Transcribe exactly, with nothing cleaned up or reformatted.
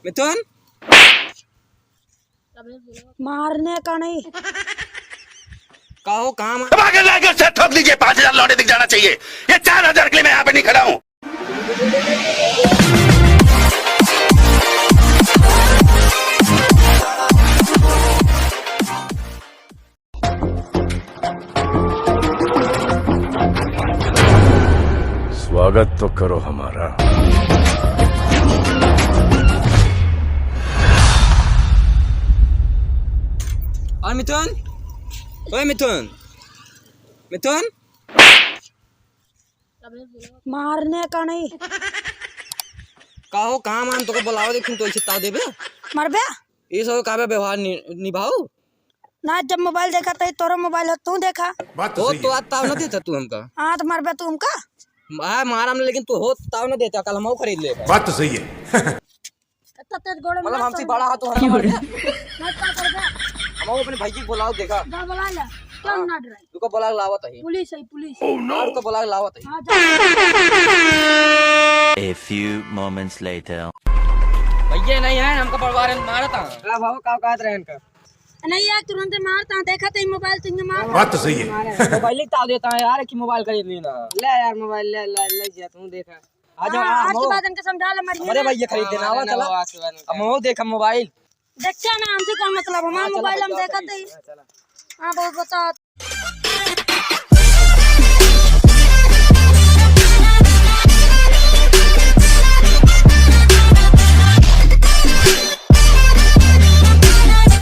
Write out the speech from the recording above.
मिथुन? मारने का नहीं। कहो, कहाँ मार- दबा के लाकर से ठोक दीजिए, पाँच हजार लौंडे दिख जाना चाहिए। ये चार हजार के लिए मैं यहाँ पे नहीं खड़ा हूँ। स्वागत तो करो हमारा। और मिथुन, ओए मिथुन, मिथुन, मारने का नहीं। कहो, कहाँ मान तोके बुलाओ, देखिन तो इसे ताव देबे। मरबे? ये सब काबे व्यवहार नि-, निभाओ। ना, जब मोबाइल देखा तही तोरो मोबाइल हो, तू देखा। बात तो हो सही तो है। आज ताव न देता तू हमका। हाँ, तो मरबे तू हमका। हाँ, मारम, लेकिन तू हो ताव न देता, कल हम खरीद लेबे। बात तो सही है। इतना तेज गोड़े मतलब मार हमसे तो बड़ा हाथ तो हम मार दे। ना, का करबे? हम अपने भाई जी को बुलाओ, देखा। जा बुला ले। क्या हाँ। ना डराई? रुको, बुला के लावत है। पुलिस है, पुलिस। हाँ, रुको, बुला के लावत है। हाँ, जा। A few moments later. भैया नहीं है, हमका बड़वारे मारत है। का भाव, का कहत रहे इनका? नहीं यार, तुरंत मारत है, देखा तो मोबाइल तुमने मार। बात तो सही है। मोबाइल ही ताव देता है यार, कि मोबाइल खरीद लेना। ले यार मोबाइल, ले, ले, ले जा तू, देखा। आ जाओ, हाँ, आ, आज के बाद इनके समझा ले, मरिए अरे ना। भैया, खरीद देना, हाँ, आवा, ना, चला। आवा, आवा, आवा। अब वो देखा मोबाइल। देखते हैं ना, हमसे क्या मतलब, हमारा हाँ, चला मोबाइल हम भैया, देखा चला। थे ही। हाँ, चला। हाँ, बहुत बता।